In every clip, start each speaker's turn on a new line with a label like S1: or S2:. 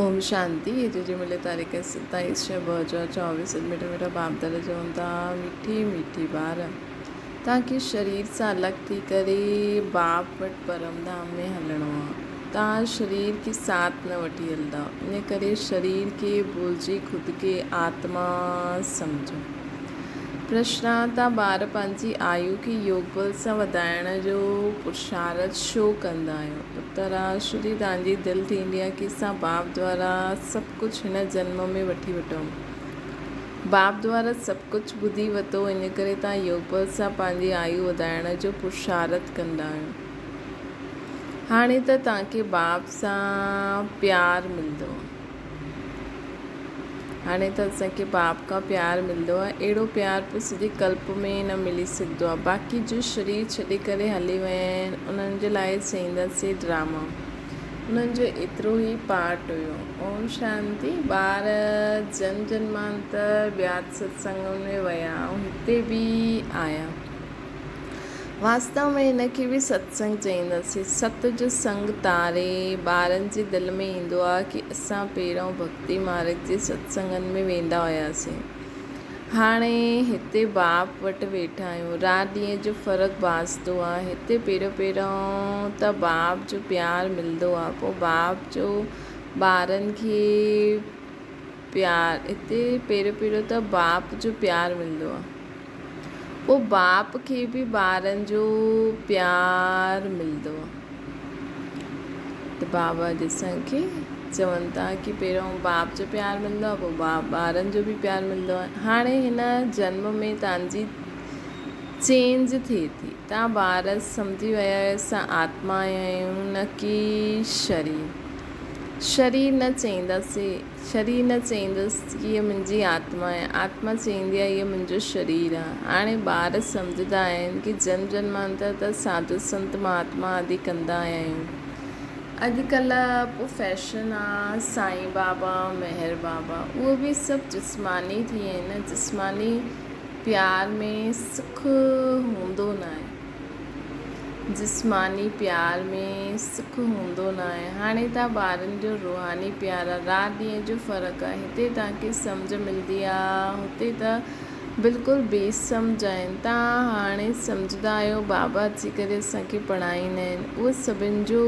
S1: اوم شانتي اڄ جي ملي تاريخ 27 ڇهه 2024 اڄ مٺا مٺا باپ دادا چون ٿا مٺي مٺي ٻار توهان کي شرير سان الڳ ٿي ڪري باپ وٽ پرم ڌام ۾ هلڻو آ توهان شرير کي ساٿ نه وٺي هلندا ان ڪري شرير کي ڀلجي خود کي آتما سمجهو. پرشنا، تان ٻار پنهنجي آيو کي يوگ بل سان وڌائڻ جو پرشارٿ ڇو ڪندا آهيو؟ اترا، شري تان جي دل ٿيندي آهي ڪي اسان باپ دوارا سڀ ڪجهه هن جنم ۾ وٺي وٺون. باپ دوارا سڀ ڪجهه ٻڌي وتو ان ڪري تان يوگ بل سان پنهنجي آيو وڌائڻ جو پرشارٿ ڪندا آهيو. هاڻي ته تان کي باپ سان پيار ملندو. هاڻي ته اسان کي باپ کان پيار ملندو آهي، اهڙو پيار پوء سڄي ڪلپ ۾ نه ملي سگهندو آهي. باقي جو شرير ڇڏي ڪري هلي ويا آهن، انهن جي لاء چئينداسين ڊراما. انهن جو ايترو ئي پارٽ هيو. اوم شانتي. ٻار جنم جنمانتر ٻيات ستسنگن ۾ ويا ۽ هتي به آيا. واستو ۾ هن کي به ستسنگ چئينداسين. ست جو سنگ تاري ٻارن جي دل ۾ ايندو آ ڪي اسان پهريون ڀڳتي مارگ جي ستسنگن ۾ ويندا هياسين. هاڻي هتي باپ وٽ ويٺا آهيون. رات ڏينهن جو فرق ڀاسدو آ. هتي پهريون پهريون ته باپ جو پيار ملندو آ پوء باپ جو ٻارن کي پيار هتي پهريون پهريون ته باپ جو پيار ملندو آ. پوء باپ کي به ٻارن جو پيار ملندو ته بابا جي اسان کي چون ٿا ڪي پهريون باپ جو پيار ملندو آهي پوء ٻارن جو به پيار ملندو آهي هاڻي هن جنم ۾ توهان جي چينج ٿئي ٿي توهان ٻار سمجهي ويا آهيو اسان آتما آهيون نه ڪي شرير شرير نه چئينداسي شرير نه چئيندس ڪي هيء منهنجي آتما آهي، آتما چئيندي آهي هيء منهنجو شرير آهي. هاڻي ٻار سمجهندا آهن ڪي جنم جنمانتر ته ساڌو سنت مهاتما آدي ڪندا آيا آهيون. اڄڪلهه پوء فيشن آ سائين بابا، مهر بابا اهو به سڀ جسماني ٿي ويا آهن نه، جسماني پيار ۾ سک هوندو ناهي. جسماني پيار ۾ سک هوندو ناهي. هاڻي تان ٻارن جو روحاني پيار آ. رات ڏينهن جو فرق آ. هتي تان کي سمجهه ملدي آ هتي ته بلڪل بي سمجهه آهن. تان هاڻي سمجهدا آهيو بابا اچي ڪري اسان کي پڙهائيندا آهن. اهو سڀن جو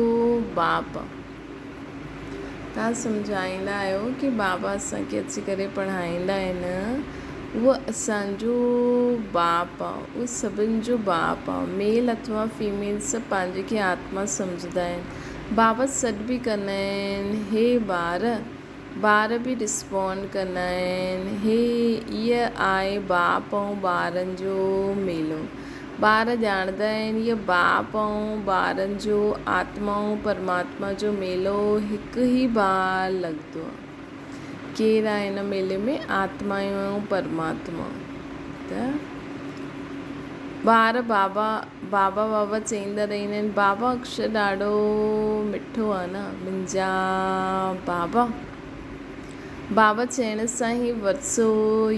S1: باپ آ. توهان سمجهائيندا آهيو ڪي بابا اسان کي اچي ڪري پڙهائيندا آهن اهو اسان جو باپ آ اهو سڀن جو باپ آ ميل اٿوا فيميل سڀ پنهنجي کي آتما سمجهندا آهن بابا سڏ به ڪندا آهن هي ٻار ٻار به رسپونڊ ڪندا آهن هي ايء آهي باپ ۽ ٻارن جو ميلو ٻار ڄاڻندا آهن هيء باپ ۽ ٻارن جو آتما ۽ پرماتما جو ميلو هڪ ئي بار لڳندو آهي. ڪير آهي هن ميلي ۾ آتمائون ۽ پرماتما. ته ٻار بابا بابا بابا چئيندا رهندا آهن. بابا اڪشر ڏاڍو مٺو آهي نه منهنجا بابا. بابا چئڻ سان ئي ورثو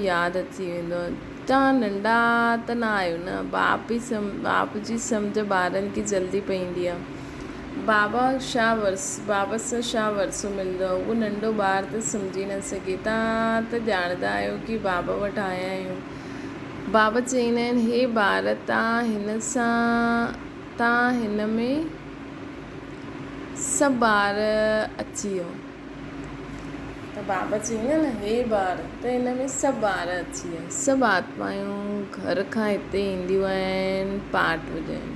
S1: ياد اچي ويندو آهي. توهان ننڍا ته نه آهيو نه؟ باپ ئي باپ جي سمجهه ٻارن کي جلدي پئيندي آهي. بابا ڇا ورث بابا سان ڇا ورثو ملندو آهي؟ اهو ننڍو ٻار ته سمجهي نه سگهي. توهان ته ڄاڻندا آهيو ڪي بابا وٽ آيا آهيون. بابا چئيندا آهن، هي ٻار توهان هن سان توهان هن ۾ سڀ ٻار اچي ويو. ته بابا چيائين نه هي ٻار ته هن ۾ سڀ ٻار اچي ويا. سڀ آتمائون گهر کان هتي اينديون آهن پاٺ وڄائڻ.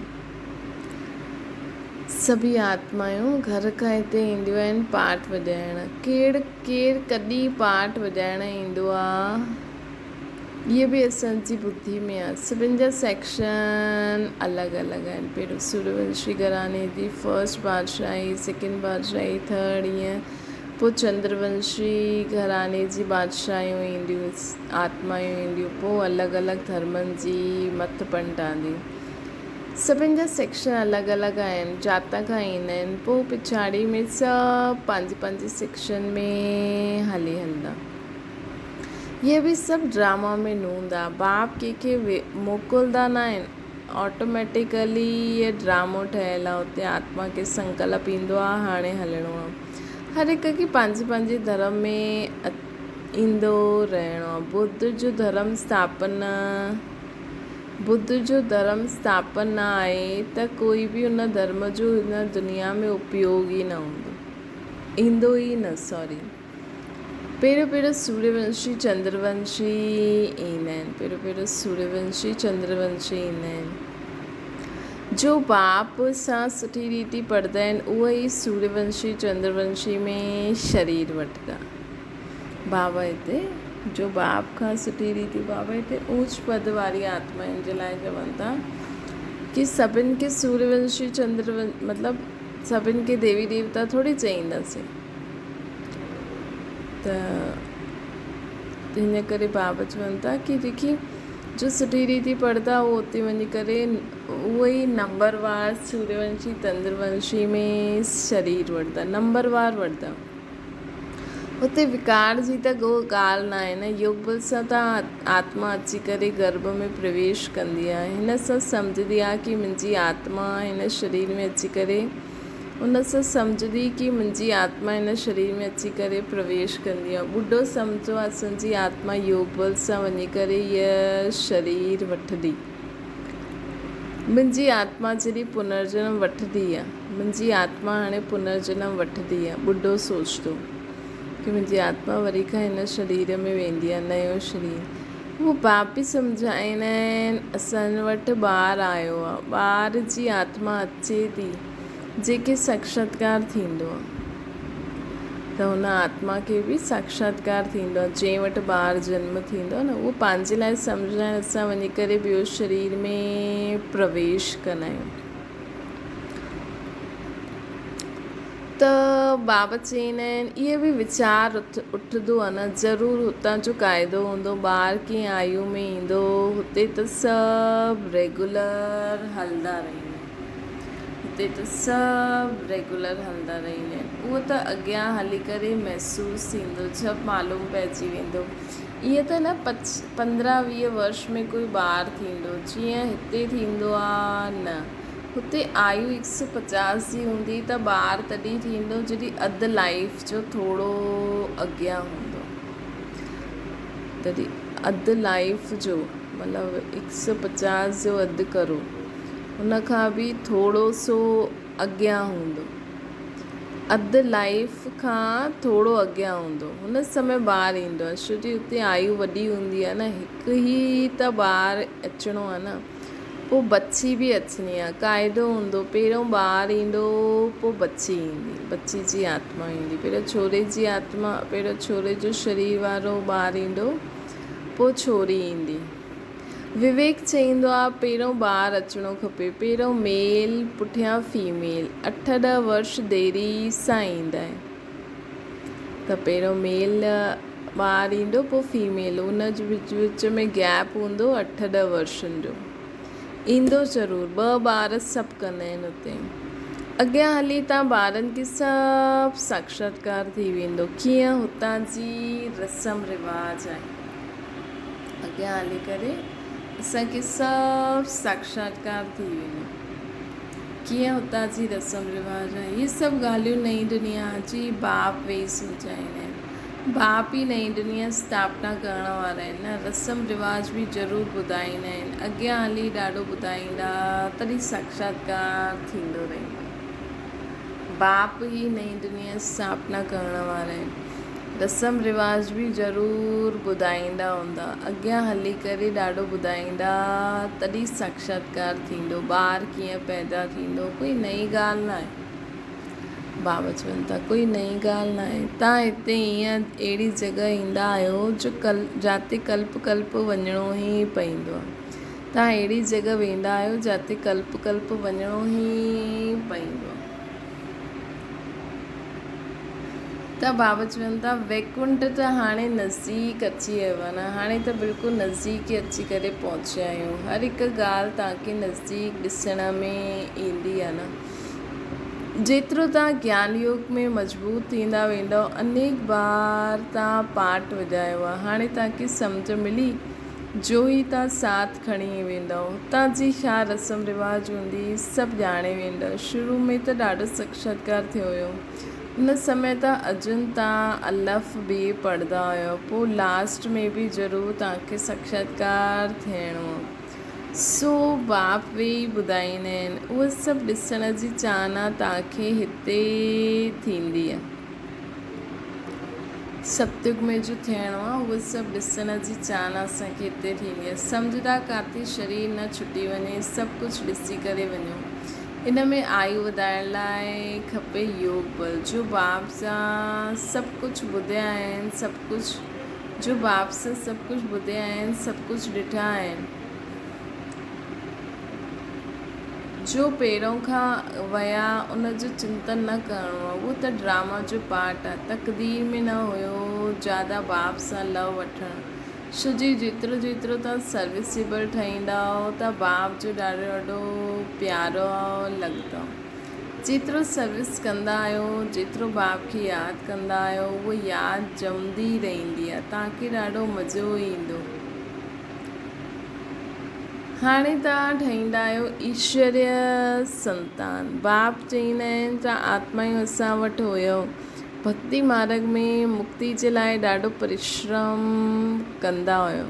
S1: سڀئي آتمائون گهر کان هتي اينديون آهن پاٺ وڄائڻ. ڪيڙ ڪير ڪڏهن پاٺ وڄائڻ ايندو آ. اهي به اسان جي ٻڌي ۾ آ. سڀن جا سيڪشن الڳ الڳ آهن. پهريون سوريونشي گهراڻي جي فرسٽ بادشاهي، سيڪنڊ بادشاهي، ٿرڊ ائين پوء چندرونشي گهراڻي جي بادشاهيون اينديون، آتمايون اينديون، پوء الڳ الڳ ڌرمن جي مت پنڊاندي. سڀن جا سيڪشن الڳ الڳ آهن. جاتان کان ايندا آهن. پوء پڇاڙي ۾ سڀ پنهنجي پنهنجي سيڪشن ۾ هلي هلندا. اهي به سڀ ڊراما ۾ نوند آ. باپ ڪنهن کي موڪلدا ناهن. آٽوميٽيڪلي اهي ڊرامو ٺهيل آ. اتي آتما کي سنڪلپ ايندو آ هاڻي هلڻو آ. هر هڪ کي پنهنجي پنهنجي ڌرم ۾ ايندو رهڻو آهي. ٻڌ جو ڌرم اسٿاپنا ٻڌ جو ڌرم اسٿاپن نه آهي ته ڪوئي به ان ڌرم جو هن دنيا ۾ اپيوگ ئي نه هوندو ايندو ئي نه سوري پهريون پهريون سوريه ونشي چندر ونشي ايندا آهن پهريون پهريون سوريه ونشي چندر ونشي ايندا آهن جو باپ سان سٺي ريتي پڙهندا آهن اهي ئي سوريه ونشي چندر ونشي ۾ شرير وٺندا بابا هتي جو باپ کان سٺي ريتي بابا هتي اوچ پد واري آتمائن جي لاء چون ٿا ڪي سڀن کي سوريه ونشي چندر مطلب سڀن کي ديوي ديوتا ٿوري چئينداسين ته هن ڪري بابا چون ٿا ڪي جيڪي جو سٺي ريتي پڙهندا اهو اتي وڃي ڪري اهي ئي نمبر وار سوريه ونشي چندر ونشي ۾ شرير وٺندا نمبر وار وٺندا اتي وڪار جي ته ڪو ڳالهه ناهي نه. يوگ بل سان ته آتما اچي ڪري گرڀ ۾ پرويش ڪندي آهي. هن سان سمجهندي آهي ڪي منهنجي آتما هن شرير ۾ اچي ڪري ان سان سمجهندي ڪي منهنجي آتما هن شرير ۾ اچي ڪري پرويش ڪندي آهي. ٻڍو سمجهندو آهي اسان جي آتما يوگ بل سان وڃي ڪري هيء شرير وٺندي. منهنجي آتما جڏهن پنرجنم وٺندي آ، منهنجي آتما هاڻي پنرجنم وٺندي آ، ٻڍو سوچندو ڪي منهنجي آتما وري کان هن شرير ۾ ويندي آ، نيو شرير. هو باپ به سمجهائيندا آهن، اسان وٽ ٻار آيو آ، ٻار جي آتما اچي ٿي، جيڪي ساڪشاتڪار ٿيندو آ ته ان آتما کي به ساڪشاتڪار ٿيندو آ، جنهن وٽ ٻار جنم ٿيندو آ نه اهو پنهنجي لاء سمجهندا آهن اسان وڃي ڪري ٻيو شرير ۾ پرويش ڪندا آهيون ته بابا چوندا آهن اهي به ويچار اٿندو آ نه ضرور هتان جو قاعدو هوندو ٻار ڪنهن آيو ۾ ايندو هتي ته سڀ ريگولر هلندا رهندا آهن. هتي ته سڀ ريگولر هلندا رهندا آهن. اهو ته اڳيان هلي ڪري محسوس ٿيندو، جهپ معلوم پئجي ويندو. ائين ته نه 15 20 ورش ۾ ڪوئي ٻار ٿيندو، جيئن هتي ٿيندو آ نه. هتي آيو هڪ سو 50 جي هوندي ته ٻار تڏهن ٿيندو جڏهن اڌ لائيف جو ٿورو اڳيان هوندو. تڏهن اڌ لائيف جو مطلب هڪ سو 50 جو اڌ ڪرو. ان کان به ٿورو سو اڳيان هوندو. اڌ لائيف کان ٿورو اڳيان هوندو. هن سمي ٻار ايندو آهي. ڇو جي اتي آيو وڏي هوندي آهي نه. هڪ ئي ته ٻار اچڻو آهي نه. پوء بچي به اچڻي آهي. قاعدو هوندو پهريون ٻار ايندو پوء بچي ايندي. بچي جي آتما ايندي. پهريون ڇوري جي آتما پهريون ڇوري جو شرير وارو ٻار ايندو پوء ڇوري ايندي. وويڪ چئيندو آ پهريون ٻار اچڻو کپي، پهريون ميل پٺيان فيميل، اٺ ڏهه ورش ديري سان ايندا آهن ته پهريون ميل ٻار ايندو پوء فيميل ان جي وچ وچ ۾ گيپ هوندو اٺ ڏهه ورشن جو ايندو ضرور ٻه ٻار سڀ ڪندا آهن اتي اڳيان هلي تان ٻارن کي سڀ ساڪشاتڪار ٿي ويندو ڪيئن هتان جي رسم رواج آهي. اڳيان هلي ڪري اسان کي سڀ ساڪشاتڪار ٿي ويندو. ڪيئن هتان جي رسم رواج آهي. اهي سڀ ڳالهيون نئين دنيا جي باپ ويهي سمجهائيندا آهن. باپ ئي نئين دنيا اسٿاپنا ڪرڻ وارا آهن نه. رسم رواج به ضرور ٻڌائيندا آهن. اڳيان هلي ڏاڍو ٻڌائيندا تڏهن ساڪشاتڪار ٿيندو رهندو. باپ ئي نئين دنيا اسٿاپنا ڪرڻ وارا آهن. رسم رواج به ضرور ٻڌائيندا هوندا. اڳيان هلي ڪري ڏاڍو ٻڌائيندا تڏهن ساڪشاتڪار ٿيندو. ٻار ڪيئن پيدا ٿيندو ڪوئي نئين ڳالهه ناهي. بابا چون ٿا ڪوئي نئين ڳالهه ناهي. تان هتي ايئن اهڙي جڳهه ايندا آهيو جو ڪل جاتي ڪلپ ڪلپ وڃڻو ئي پئيندو آهي. تان اهڙي جڳهه ويندا آهيو جاتي ڪلپ ڪلپ وڃڻو ئي پئيندو آهي. ته بابا چون ٿا ويڪنٺ ته هاڻي نزديڪ اچي ويو آهي نه هاڻي ته بلڪل نزديڪ ئي اچي ڪري پهچيا آهيون هر هڪ ڳالهه توهان کي نزديڪ ڏسڻ ۾ ايندي آهي نه جيترو توهان گيان يوگ ۾ مضبوط ٿيندا ويندؤ انيڪ بار توهان پاٺ وڄايو آهي هاڻي توهان کي سمجهه ملي جو هي تان ساٿ کڻي ويندؤ. هتان جي ڇا رسم رواج هوندي، سڀ ڄاڻي ويندؤ. شروع ۾ ته ڏاڍو ساڪشاتڪار ٿيو هيو. ان سمي ته اجنتا الف به پڙهندا هيو پوء لاسٽ ۾ به ضرور توهان کي ساکشاتڪار ٿيڻو آ. سو باپ ويهي ٻڌائيندا آهن. اهو سڀ ڏسڻ جي چاهنا توهان کي هتي ٿيندي آ. ستيگ ۾ جو ٿيڻو آ اهو سڀ ڏسڻ جي چاهنا اسان کي هتي ٿيندي آ. سمجهندا ڪاتي شرير نه ڇٽي وڃي سڀ ڪجهه ڏسي ڪري وڃو. ان ۾ آيو وڌائڻ لاء کپي يوگ بل. جو باپ سان سڀ ڪجهه ٻڌيا آهن سڀ ڪجهه جو باپ سان سڀ ڪجهه ٻڌيا آهن سڀ ڪجهه ڏٺا آهن. جو پهريون کان ويا ان جو چنتن نه ڪرڻو آهي اهو ته ڊراما جو پارٽ آهي تقدير ۾ نه هيو زياده باپ سان لو وٺڻ ڇو جي جيترو جيترو توهان سروسيبل ٺهيندائو ته باپ جو ڏاڍو ڏاڍو پيارو لڳندو جيترو سروس ڪندا آهيو جيترو باپ کي ياد ڪندا آهيو اهو ياد ڄمندي رهندي آهي توهان کي ڏاڍو مزو ايندو. هاڻي توهان ٺهيندا آهيو ايشوريه سنتان. باپ چئيندا آهن ته آتمائون اسان وٽ هيو. ڀڳتي مارڳ ۾ مڪتي جي لاء ڏاڍو پرشرم ڪندا هيو.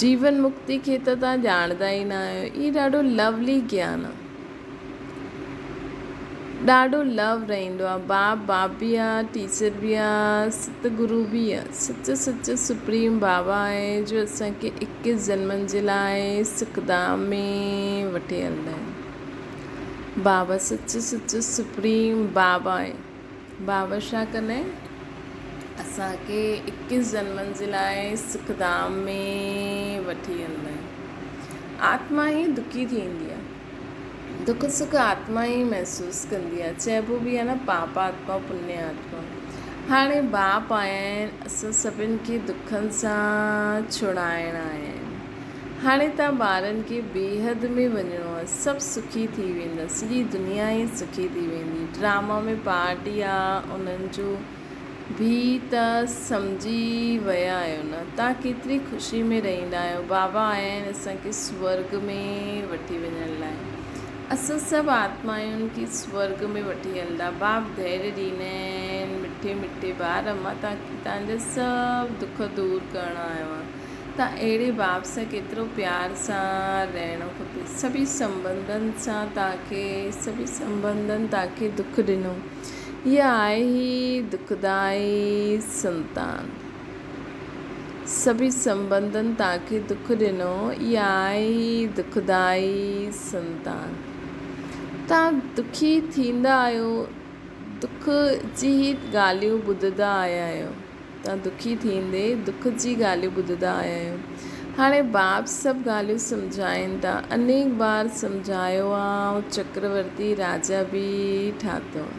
S1: جيون مڪتي کي ته توهان ڄاڻندا ئي نه آهيو. هي ڏاڍو لولي گيان آهي. ڏاڍو لو رهندو آ باپ باپ به آ ٽيچر به آ ست گرو به آ سچ سچ سپريم بابا آهي جو اسان کي اڪيس جنمن جي لاء سکڌام ۾ وٺي هلندا آهن بابا سچ سچ سپريم بابا آهي بابا ڇا ڪندا آهن اسان کي اڪيس جنمن جي لاء سکڌام ۾ وٺي هلندا آهن آتما ئي دکي ٿيندي آ دک سک آتما ئي محسوس ڪندي آهي. چئبو به آهي نه پاپ آتما پڃ آتما. هاڻي باپ آيا آهن اسان سڀن کي دکن سان ڇڙائڻ آيا آهن. هاڻي تان ٻارن کي بيحد ۾ وڃڻو آهي. سڀ سکي ٿي ويندا. سڄي دنيا ئي سکي ٿي ويندي. ڊراما ۾ پارٽ ئي آ انهن جو. به ته سمجهي ويا آهيو نه. توهان ڪيتري خوشي ۾ رهندا آهيو. بابا آيا آهن اسان کي سورڳ ۾ وٺي وڃڻ لاء. اسان سڀ آتمائن کي سورڳ ۾ وٺي هلندا. باپ ڌيريه ڏيندا آهن، مٺي مٺي ٻار، مان توهان جا سڀ دک دور ڪرڻ آيو آهيان. توهان اهڙي باپ سان ڪيترو پيار سان رهڻو کپي. سڀئي سنٻنڌن سان توهان کي سڀئي سنٻنڌن توهان کي دک ڏنو. هيء آهي ئي دکدائي سنتان. سڀئي سنٻنڌن توهان کي دک ڏنو، هيء آهي ئي دکدائي سنتان. توهان دکي ٿيندا آهيو، دک جي ئي ڳالهيون ٻڌندا آيا آهيو. توهان دکي ٿيندي دک جي ڳالهيون ٻڌندا آيا آهيو. هاڻي باپ سڀ ڳالهيون سمجهائين ٿا. انيڪ بار سمجهايو آ ۽ چڪرورتي راجا به ٺاتو آ.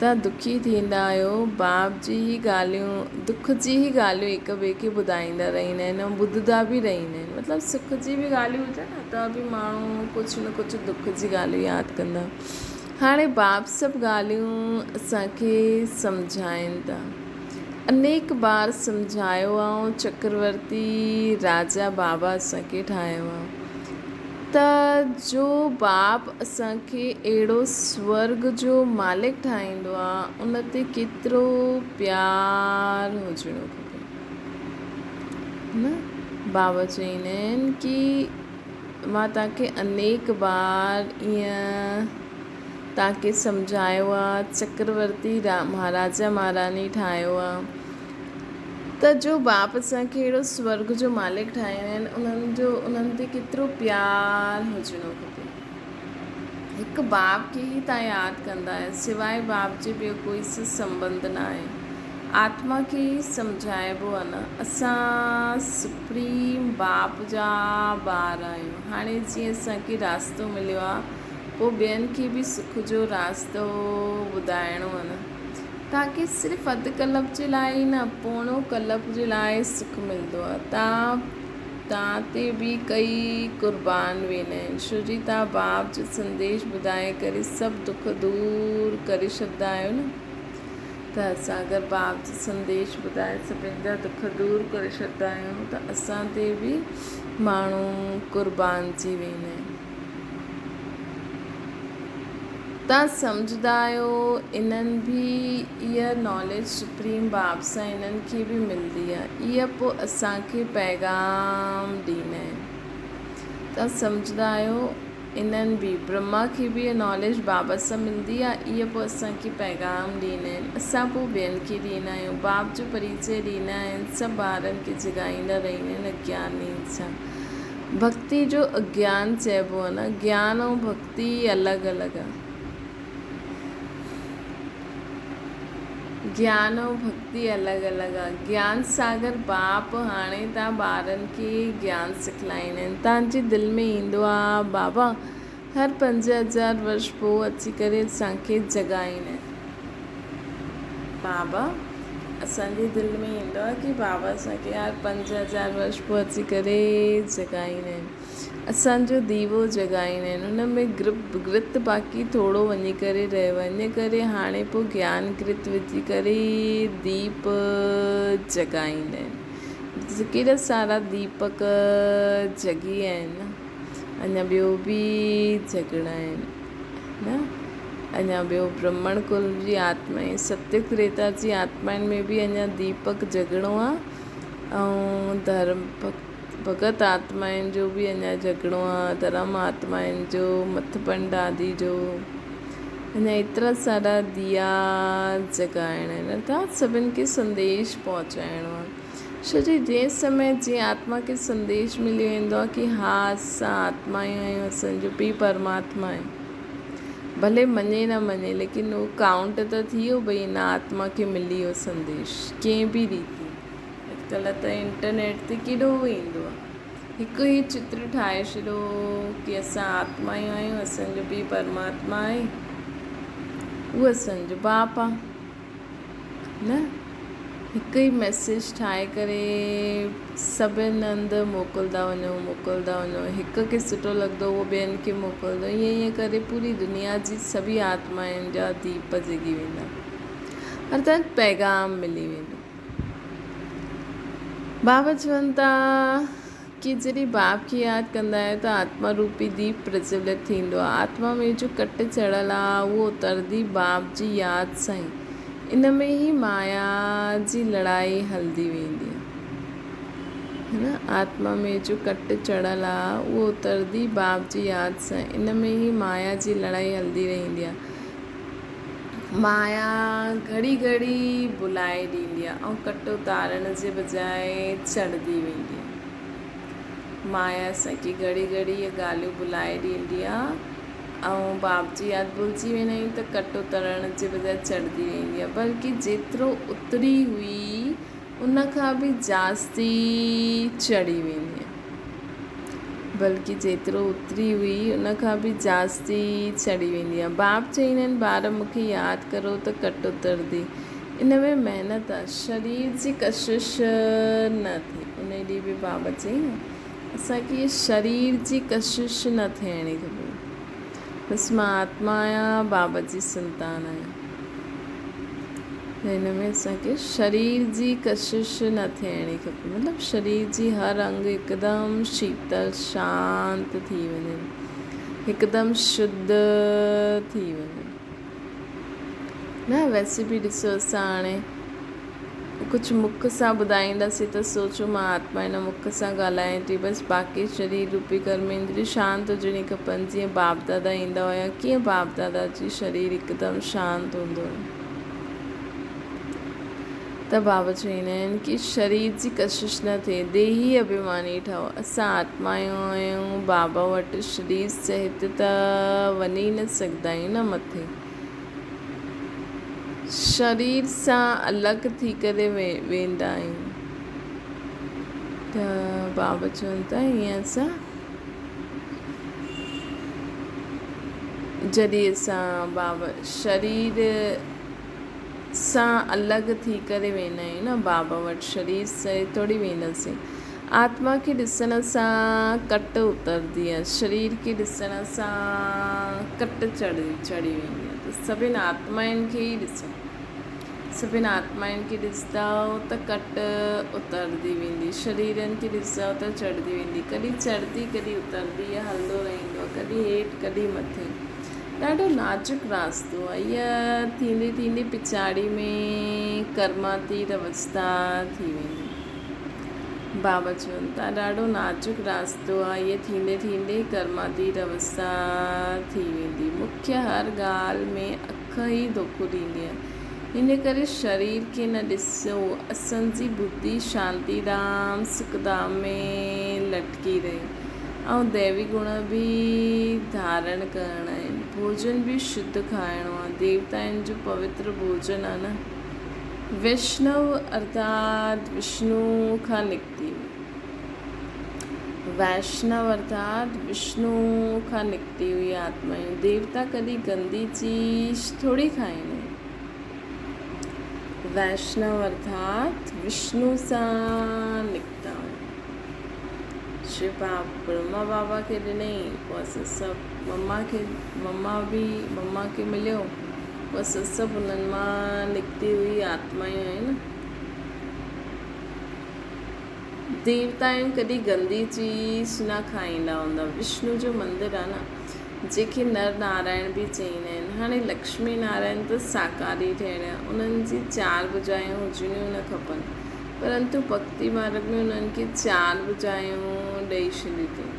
S1: توهان دکي ٿيندا آهيو. باپ جي هي ڳالهيون دک جي ئي ڳالهيون هڪ ٻئي کي ٻڌائيندا رهندا آهن ۽ ٻڌندا به رهندا آهن. مطلب سک جي به ڳالهيون هجن نه ته به ماڻهو ڪجهه نه ڪجهه دک جي ڳالهيون ياد ڪندا. هاڻي باپ سڀ ڳالهيون اسان کي سمجهائين ٿا. انيڪ بار سمجهايو آ ۽ چڪرورتي راجا بابا اسان کي ٺاهيو آ ته جو باپ اسان کي اهڙو سورڳ جو مالڪ ٺاهيندو آ ان تي ڪيترو پيار هجڻو کپي نه بابا چئيندا آهن ڪي مان توهان کي انيڪ بار ائين توهان کي سمجهايو آ، چڪرورتي مهاراجا مهاراڻي ٺاهيو آ ته جو باپ اسان کي اهڙو سورڳ جو مالڪ ٺاهيا آهن انهن جو انهن تي ڪيترو پيار هجڻو کپي. هڪ باپ کي ئي توهان ياد ڪندا آهيو سواء باپ جي ٻيو ڪوئي سان سنٻنڌ نه آهي. آتما کي ئي سمجهائبو آ نه اسان سپريم باپ جا ٻار آهيون هاڻي جيئن اسان کي راستو مليو آ پوء ٻين کي به سک جو راستو ٻڌائڻو آ نه توهان کي صرف اڌ ڪلپ جي لاء ئي نه پوڻو ڪلپ جي لاء سک ملندو آ توهان توهان تي به ڪئي قربان ويندا آهن ڇو جي توهان باپ جو سنديش ٻڌائي ڪري سڀ دک دور ڪري ڇڏندا آهيو نه. ته اسان اگر باپ جو سنديش ٻڌائي سڀن جا دک دور ڪري ڇڏندا آهيون ته اسان تي به ماڻهو قربان ٿي ويندا آهن. توهان سمجهندا آهيو انهن به اها ناليج سپريم باب سان انهن کي به ملندي آهي اها پوء اسان کي پيغام ڏيندا آهن توهان سمجهندا آهيو انهن به برهما کي به اها ناليج بابا سان ملندي آهي اها پوء اسان کي پيغام ڏيندا آهن اسان پوء ٻين کي ڏيندا آهيون باب جو پريچي ڏيندا آهن سڀ ٻارن کي جڳائيندا رهندا آهن اگيانين سان ڀڳتي جو اگيان چئبو آهي نه گيان ۽ ڀڳتي الڳ الڳ آهي. گيان ۽ ڀڳتي الڳ الڳ آ. گيان ساگر باپ هاڻي تان ٻارن کي گيان سکلائيندا آهن. تان جي دل ۾ ايندو آ بابا هر 5000 ورش پوء اچي ڪري اسان کي جڳائيندا آهن. بابا اسان جي دل ۾ ايندو آ ڪي بابا اسان کي هر 5000 ورش پوء اچي ڪري جڳائيندا آهن. اسان جو ديوو جڳائيندا آهن ان ۾ گرپ گرت باقي ٿورو وڃي ڪري رهيو آهي ان ڪري هاڻي پوء گيان گرت وجهي ڪري ديپ جڳائيندا آهن ڪيڏا سارا ديپڪ جڳي ويا آهن نه اڃا ٻيو به جڳڻا آهن نه اڃا ٻيو برهمڻ ڪل جي آتما ۽ ستيگ تريتا جي آتمائن ۾ به اڃا ديپڪ جڳڻو آهي ۽ ڌرم ڀڳت آتمائن جو به اڃا جهڳڙو آ، ڌرم آتمائن جو، مٿپڻ دادي جو، اڃا ايترا سارا ديا جڳائڻا آهن ارٿات سڀن کي سنديش پهچائڻو آ. ڇو جو جنهن سمي جنهن آتما کي سنديش ملي ويندو آ ڪي ها اسان آتمايون آهيون اسان جو پيء پرماتما آهي ڀلي مڃي نه مڃي ليڪن اهو ڪائونٽ ته ٿي ويو ڀئي هن آتما کي ملي ويو سنديش ڪنهن به ريتي. اڄڪلهه ته انٽرنيٽ تي ڪيڏو ايندو آهي. هڪ ئي چتر ٺاهي ڇڏو ڪي اسان آتمايون آهيون، اسان جو پيء پرماتما آهي، اهو اسان جو باپ آهي. نه هڪ ئي ميسيج ٺاهي ڪري سڀن هنڌ موڪلدا وڃو موڪلدا وڃو هڪ کي سٺو لڳندو اهو ٻين کي موڪلندو ائين ائين ڪري پوري دنيا جي سڀئي آتمائن جا ديپ جڳي ويندا ارٿات پيغام ملي ويندو. بابا چون ٿا ڪي جڏهن باپ کي ياد ڪندا آهيو ته آتما روپي ديپ پرجولت ٿيندو آهي. آتما ۾ جو ڪٽ چڙهيل آهي اهو اتردي باپ جي ياد سان ئي. ان ۾ ئي مايا جي لڙائي هلندي ويندي آهي. نه آتما ۾ جو ڪٽ چڙهيل آهي اهو اتردي باپ جي ياد سان ان ۾ ئي مايا جي لڙائي هلندي رهندي آهي. مايا گهڙي گهڙي ڀلائي ڏيندي آ ۽ ڪٽ اتارڻ جي بجاء چڙهندي ويندي آ. مايا اسان کي گهڙي گهڙي اهي ڳالهيون ڀلائي ڏيندي آ ۽ باپ جي ياد ڀلجي ويندا آهيون ته ڪٽ اترڻ جي بجاء چڙهندي ويندي آ بلڪه جيترو اتري هئي ان کان به جاستي چڙهي ويندي آ. بلڪه جيترو اتري هئي ان کان به جاستي چڙهي ويندي آ. باپ چئيندا آهن ٻار مون کي ياد ڪرو ته ڪٽ اترندي. ان ۾ محنت آ. شرير جي ڪشش نه ٿئي. انهي ڏينهن به بابا چيائين اسان کي شرير جي ڪشش نه ٿيڻي کپي. بس مان آتما آهيان، بابا جي سنتان آهيان. ته هن ۾ اسان کي شرير جي ڪشش نه ٿيڻي کپي. مطلب شرير جي هر انگ هڪدم شيتل شانت ٿي وڃي، هڪدم شڌ ٿي وڃي. نه ويسي به ڏسو اسان هاڻي ڪجهه مک سان ٻڌائينداسين ته سوچو مان آتما هن مک سان ڳالهايان ٿي بس باقي شرير روپي ڪرميندريون شانت هجڻي کپن جيئن باپ دادا ايندا هيا ڪيئن باپ دادا جي شرير هڪدم شانت هوندو هيو ته بابا چوندا آهن ڪي شرير جي ڪشش نه ٿئي ديهي اڀيماني ٺهو اسان آتمايون آهيون بابا وٽ شرير سهت ته وڃي نه سگهندا آهيون نه مٿي شرير سان الڳ ٿي ڪري ويندا آهيون ته بابا چون ٿا ائين اسان جڏهن اسان بابا شرير سان الڳ ٿي ڪري ويندا آهيون نه بابا وٽ شرير سهت ٿوري وينداسين. آتما کي ڏسڻ سان ڪٽ اترندي آهي، شرير کي ڏسڻ سان ڪٽ چڙهي ويندي آهي ته سڀن آتمائن کي ئي ڏسو، سڀن آتمائن کي ڏسندؤ ته ڪٽ اترندي ويندي، شريرن کي ڏسندؤ ته چڙهندي ويندي، ڪڏهن چڙهندي ڪڏهن اترندي، اها هلندو رهندو آهي، ڪڏهن هيٺ ڪڏهن مٿي. ڏاڍو نازڪ راستو آهي. هيء ٿيندي ٿيندي پڇاڙي ۾ ڪرماتيت اوستا ٿي ويندي. بابا چون ٿا ڏاڍو نازڪ راستو آهي. هيء ٿيندي ٿيندي ڪرماتيت اوستا ٿي ويندي. مکيه هر ڳالهه ۾ اک ئي دوکو ڏيندي آهي. ان ڪري شرير کي نه ڏسو. اسان جي ٻڌي شانتي ڌام، سک ڌام ۾ لٽڪي رهي. ۽ ديوي گڻ به ڌارڻ ڪرڻا آهن. ڀوڄن به شڌ کائڻو آهي. ديوتائن جو پوتر ڀوڄن آهي نه. ويشنو ارٿات وشنو کان نڪتي هئي. ويشنو ارٿات وشنو کان نڪتي هئي آتمائون. ديوتا ڪڏهن گندي چيز ٿوري کائيندا آهن. ويشنو ارٿات وشنو سان نڪتا هيا. شو باب برهما بابا کي ڏنائين، پوء اسان سڀ مما کي، مما به مما کي مليو، پوء اسان سڀ انهن مان نڪتي هئي آتمائون آهيون نه. ديوتائون ڪڏهن گندي چيز نه کائيندا هوندا. وشنو جو مندر آهي نه، جنهن کي نر نارائڻ به چئيندا آهن. هاڻي لڪشمي نارائڻ ته ساڪاري ٺهريا، انهن جي چار ڀجايون هجڻيون نه کپن. پرنتو ڀڳتي مارڳ ۾ انهن کي چار ڀجايون ڏئي ڇڏيون اٿئون.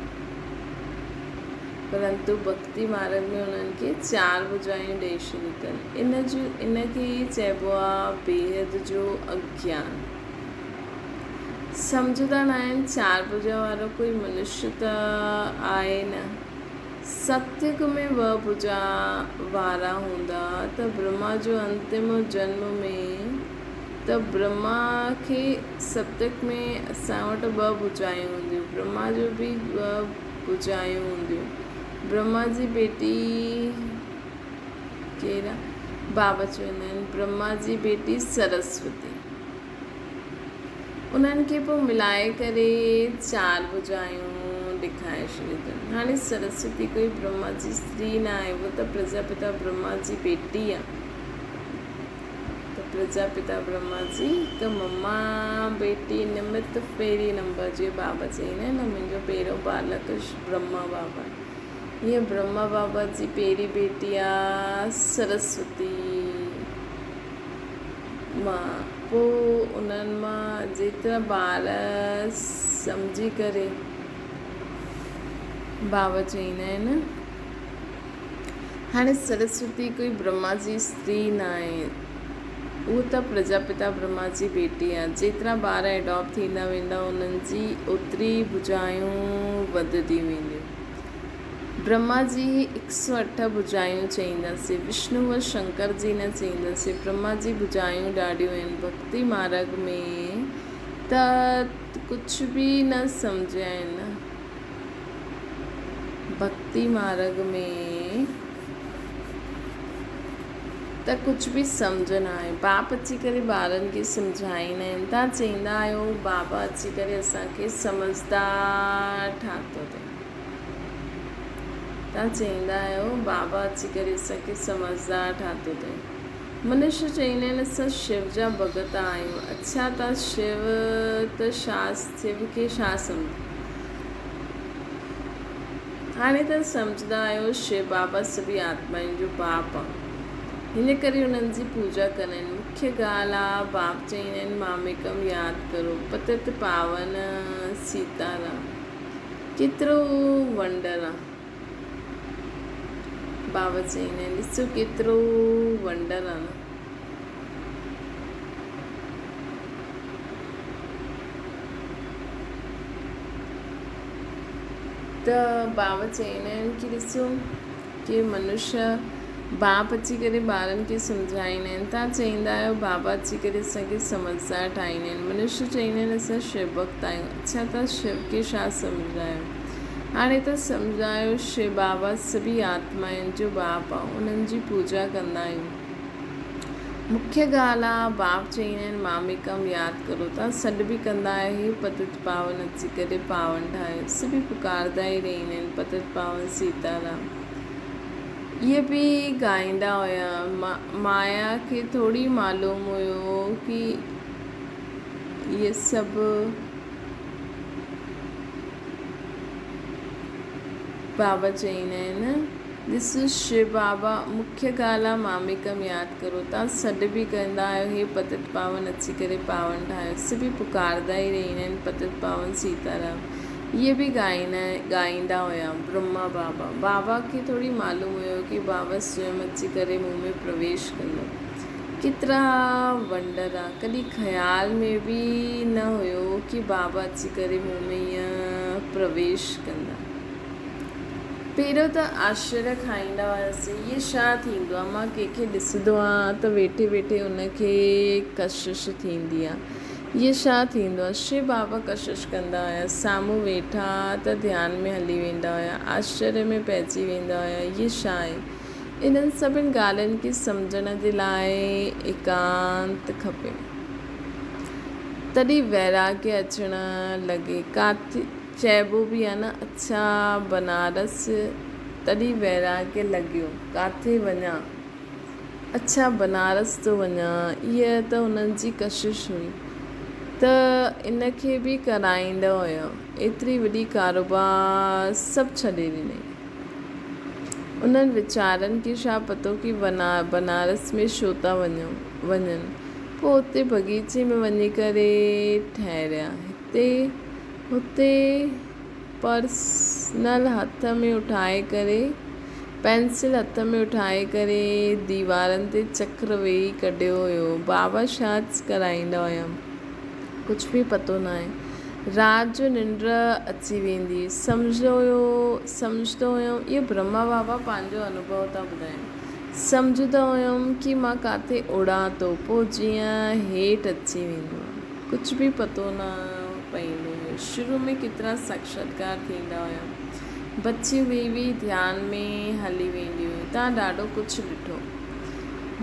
S1: پرنتو ڀڳتي مارڳ ۾ انهن کي چار ڀجايون ڏئي ڇڏيون اٿن. ان جو ان کي ئي چئبو آ بيحد جو اگيان. سمجهندا ناهن چار ڀجا وارو ڪوئي منشيه ته آهي نه. ستيگ ۾ ٻه ڀجا وارا هوندا ته برهما جو انتم جنم ۾ ته برهما کي ستيگ ۾ اسان وٽ ٻه ڀجايون هونديون برهما جو به ٻه ڀجايون هونديون برهما جي بيٽي ڪير آ بابا چوندا آهن برهما جي بيٽي سرسوتي انهن کي پوء ملائي ڪري چار ڀجايون ڏيکاري ڇڏيون اٿن. هاڻي سرسوتي ڪوئي برهما جي استري نه آهي، هوء ته پرجاپتا برهما جي بيٽي آهي. ته پرجاپتا برهما جي هڪ مما بيٽي نمت پهرين نمبر جي بابا چئيندا آهن نه منهنجو پهريون بالڪ برهما بابا آهي. هيء برهما بابا جي پهرين بيٽي آهي سرسوتي. مان پوء انهن مان جيترا ٻار سمجهي ڪري بابا چئيندا آهن. هاڻي سرسوتي ڪوئي برهما جي استري ناهي، هوء ته پرجاپتا برهما جي بيٽي آهي. جيترا ٻار ايڊاپٽ ٿيندا ويندا انهن جي اوتري ڀجايون وڌنديون وينديون. برهما جي هي هڪ سؤ اٺ ڀجايون چئينداسين، وشنو و شنڪر جي نه چئينداسين. برهما جي ڀجايون ڏاڍيون آهن. ڀڳتي مارڳ ۾ ته ڪجهه به نه سمجهيا آهن. ڀڳتي مارڳ ۾ ته ڪجهه به سمجهه نه آهي. باپ اچي ڪري ٻارن کي سمجهائيندا آهن. توهان چئيندا آهيو بابا اچي ڪري اسان کي سمجهدار ٺاهتو اٿئي. توهان چئيندا آهيو بابا اچي ڪري اسان کي سمجهدار ٺاهتو اٿئي. منشي چئيندا آهن اسان شو جا ڀڳت آهيون. اڇا توهان شو ته ڇا شو کي ڇا سمجهو. هاڻي ته سمجهندا آهيو شو بابا سڀئي آتمائن جو باپ آ. هن ڪري انهن جي پوڄا ڪندا آهن. مکيه ڳالهه آ باپ چئيندا آهن ماميڪم ياد ڪرو پتت پاون سيتارام. ڪيترو ونڊر آ. بابا چئيندا آهن ڏسو ڪيترو ونڊر آ نه. ته بابا چئيندا آهن ڪي ڏسو ڪي منشيه باپ اچي ڪري ٻارن کي سمجهائيندا آهن تان چئيندا آهيو بابا اچي ڪري اسان کي سمجهدار ٺاهيندا آهن منشيه چئيندا آهن اسان شو ڀڳت آهيون اڇا تان شو کي ڇا سمجهندا آهيو هاڻي ته سمجهندا آهيو شو بابا سڀئي آتمائن جو باپ آهي انهن جي پوڄا ڪندا آهيون مکيه ڳالهه آ باپ چئيندا آهن ماميڪم ياد ڪرو تان سڏ به ڪندا آهيو هي پتت پاون اچي ڪري پاون ٺاهيو سڀئي پڪاردا ئي رهندا آهن پتت پاون سيتارام اهي به ڳائيندا هيا. مايا کي ٿوري معلوم هيو ڪي اهي سڀ بابا چئيندا آهن. ڏس شو بابا مکيه ڳالهه آ ماميڪم ياد ڪرو. تان سڏ به ڪندا آهيو هي پتت پاون اچي ڪري پاون ٺاهيو. سي به پڪاردا ئي رهيندا آهن پتت پاون سيتارام. اهي به ڳائيندا هيا برهما بابا. بابا کي ٿوري معلوم هيو ڪي بابا سويم اچي ڪري مون ۾ پرويش ڪندو. ڪيترا ونڊر آ. ڪڏهن خيال ۾ به نه هيو ڪي بابا اچي ڪري مون ۾ ائين پرويش ڪندا. پهريون ته آشچريه کائيندا هياسين، هيء ڇا ٿيندو آهي؟ مان ڪنهن کي ڏسندو آهيان ته ويٺي ويٺي ان کي ڪشش ٿيندي آهي. هيء ڇا ٿيندو آهي؟ شو بابا ڪشش ڪندا هيا. سامهون ويٺا ته ڌيان ۾ هلي ويندا هيا. آشچريه ۾ پئجي ويندا هيا، هيء ڇا آهي؟ انهن سڀن ڳالهين کي سمجهڻ جي لاء ايڪانت کپي. تڏهن ويراڳيه اچڻ لڳي. ڪاٿي. چئبو به آ نه اڇا بنارس تڏهن ويراڳ لڳيو ڪاٿي وڃان اڇا بنارس ٿو وڃان اها ته هنن جي ڪشش هئي ته ان کي به ڪرائيندو هيو ايتري وڏي ڪاروبار سڀ ڇڏي ڏنائين انهن ويچارن کي ڇا پتو ڪي بنارس ۾ ڇو ٿا وڃن پوء اتي بغيچي ۾ وڃي ڪري ٺهريا هتي هتي پرسنل هٿ ۾ اٺائي ڪري، پينسل هٿ ۾ اٺائي ڪري ديوارن تي چڪر ويهي ڪڍيو هيو. بابا شاهه ڪرائيندا هيم. ڪجهه به پتو ناهي. رات جو ننڊ اچي ويندي هئي. سمجهندو هيو، سمجهندو هيم، اهو برهما بابا پنهنجو انوڀو ٿا ٻڌائين. سمجهندو هيم ڪي مان ڪاٿي اڙان ٿو، پوء جيئن هيٺ اچي ويندو هيم. ڪجهه به پتو نه پئيندو هيو. شروع ۾ ڪيترا ساڪشاتڪار ٿيندا هيا. بچيون ويهي ويهي ڌيان ۾ هلي وينديون هيون. تان ڏاڍو ڪجهه ڏٺو.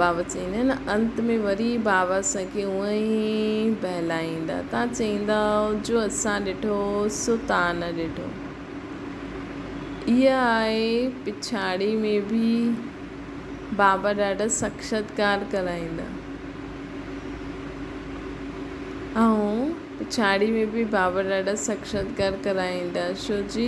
S1: بابا چئيندا آهن نه انت ۾ وري بابا اسان کي اونئن ئي بهلائيندا. تان چئيندا جو اسان ڏٺو سو تان نه ڏٺو. اها آهي پڇاڙي ۾ به بابا ڏاڍا ساڪشاتڪار ڪرائيندا. ۽ پڇاڙي ۾ به بابا ڏاڍا ساڪشاتڪار ڪرائيندا ڇو جي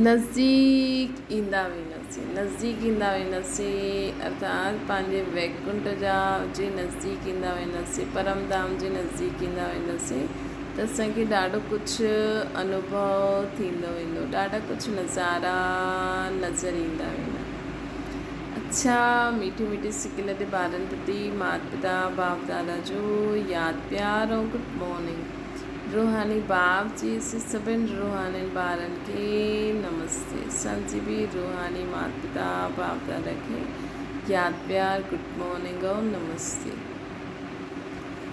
S1: نزديڪ ايندا وينداسين نزديڪ ايندا وينداسين ارٿات پنهنجي ويڪنٺ جا جي نزديڪ ايندا وينداسين پرم ڌام جي نزديڪ ايندا وينداسين ته اسان کي ڏاڍو ڪجهه انوڀو ٿيندو ويندو ڏاڍا ڪجهه نظارا نظر ايندا ويندا. اڇا ميٺي ميٺي سڪل تي ٻارن پرتي مات پتا باپ دادا جو ياد پيار ۽ گڊ مارننگ روحاني باپ جي اسين سڀن روحانين ٻارن کي نمستي اسان جي به روحاني مات پتا باپ دادا کي ياد پيار گڊ مارننگ ۽ نمستي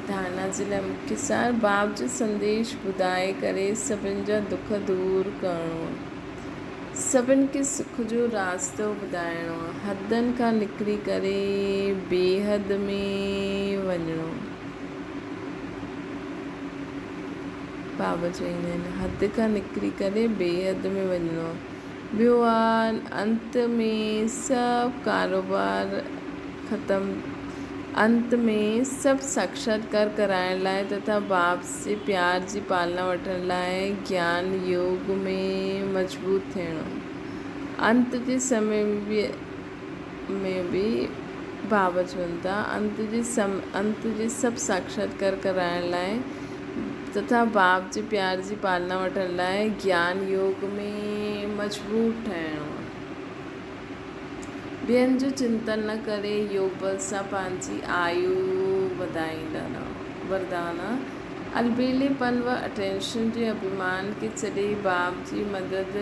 S1: ڌارنا جي لاء مکيه سار باپ جو سنديش ٻڌائي ڪري سڀن جا دک دور ڪرڻو. سڀن کي سک جو راستو ٻڌائڻو، حدن کان نڪري ڪري بيحد ۾ وڃڻو. بابا چئيندا آهن، حد کان نڪري ڪري بيحد ۾ وڃڻو. ٻيو آ انت ۾ سڀ ڪاروبار ختم انت ۾ سڀ ساڪشاتڪار ڪرائڻ لاء تٿا باپ جي پيار جي پالنا وٺڻ لاء گيان يوگ ۾ مضبوط ٿيڻو. انت جي سمي ۾ به بابا چون ٿا، انت جي انت جي سڀ ساڪشاتڪار ڪرائڻ لاء تٿا باپ جي پيار جي پالنا وٺڻ لاء گيان يوگ ۾ مضبوط ٺهڻو. ٻين جو چنتن نه ڪري يوگ بل سان پنهنجي آيو وڌائيندا رهو. وردان، البيلي پن و اٽينشن جي اڀيمان کي ڇڏي باپ جي مدد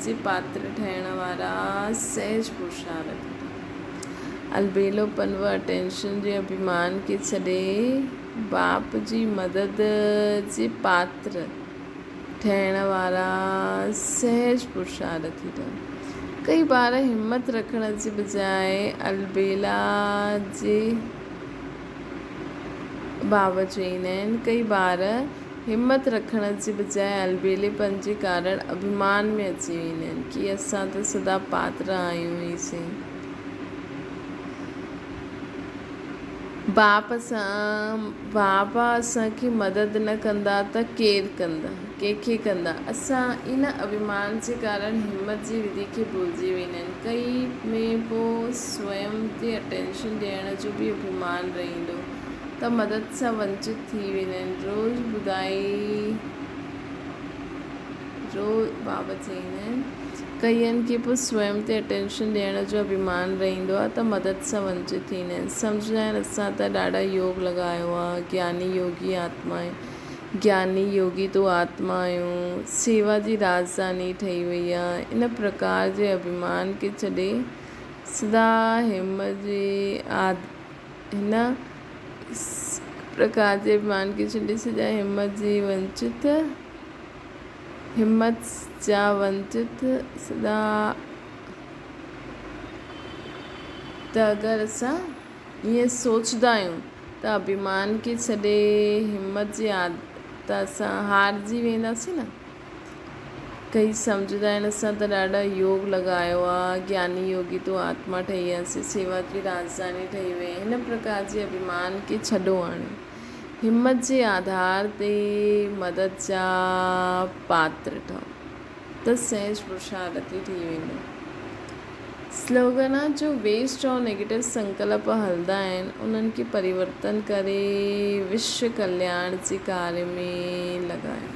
S1: جي پاتر ٺهڻ وارا سهج پرشارٿ ٿا. البيلو پن و اٽينشن جي اڀيمان کي ڇڏي باپ جي مدد جي پاتر ٺهڻ وارا سهج پرشارٿي ٿا. ڪئي ٻار همت رکڻ جي بجاء البيلا جي بابت چئيندا آهن. ڪئي ٻار همت رکڻ جي بجاء البيلي پن جي ڪارڻ اڀيمان ۾ اچي ويندا آهن ڪي اسان ته سدا پاتر آهيون ئي سهي. باپ سان بابا اسان کي مدد نه ڪندا ته ڪير ڪندا؟ ڪنهن کي ڪندا؟ اسان ان اڀيمان جي ڪارڻ همت جي وڌي کي ڀلجي ويندا آهن. ڪئي ۾ پوء سويم تي اٽينشن ڏيڻ جو به اڀيمان رهندو ته مدد سان ونچت ٿي ويندا آهن. روز ٻڌائي روز بابا چئيندا آهن. ڪئين کي پوء سويم تي اٽينشن ڏيڻ جو اڀيمان رهندو آهي ته مدد سان ونچت ٿيندا آهن. سمجهندا آهن اسان ته ڏاڍا يوگ لڳايو آهي، گياني يوگي آتما آهيون، گياني يوگي تو آتما آهيون، سيوا جي راڄڌاني ٺهي وئي آهي. ان پرڪار جي اڀيمان کي ڇڏي سدا همت جي هن پرڪار جي اڀيمان کي ڇڏي سدا همت جي ونچت همت جا ونچت سدا ته اگر اسان ائين سوچدا آهيون ته اڀيمان کي ڇڏي همت جي ته اسان هارجي وينداسين نه. ڪئي سمجهندا آهن اسان ته ڏاڍا يوگ لڳايو آ، گياني يوگي تو آتما ٺهي وياسين، سيوا جي راڄڌاني ٺهي وئي. هن پرڪار جي اڀيمان کي ڇڏو هاڻي. همت جي آڌار تي مدد جا پاتر ٺهو ته سهج پرشارٿي ٿي ويندو. سلوگنا جو ويسٽ ۽ نيگيٽو سنڪلپ هلندا آهن انهن کي پريورتن ڪري وشو ڪلياڻ جي ڪاري ۾ لڳايو.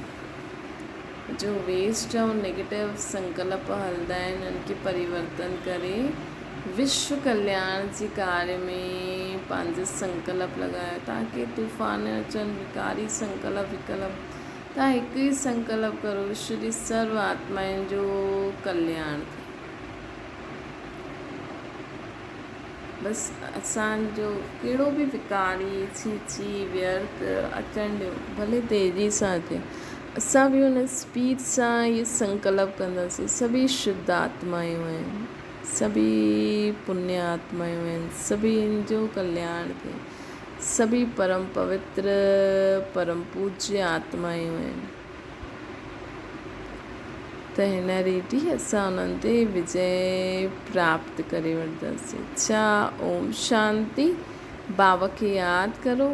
S1: جو ويسٽ ۽ نيگيٽو سنڪلپ هلندا آهن انهن کي پريورتن ڪري وشو ڪلياڻ جي ڪاري ۾ پنهنجو سنڪلپ لڳايو تاڪه طوفان اچن وڪاري سنڪلپ وڪلپ تان هڪ ئي سنڪلپ ڪرو وشو جي سرو آتمائن جو ڪلياڻ ٿئي. بس اسان جو ڪهڙو به وڪاري ڇي ڇي ويرٿ اچڻ ڏيو ڀلي تيزي سان اچي اسان به ان اسپيڊ سان اهي سنڪلپ ڪنداسين سڀئي شڌ آتمائون آهن سڀئي پني آتمائون آهن سڀني جو ڪلياڻ ٿئي سڀئي پرم پوتر پرم پوجيه آتمائون آهن. ته هن ريت ئي اسان انهن تي وجي پراپت ڪري وٺنداسين. اڇا اوم شانتي. بابا کي ياد ڪرو.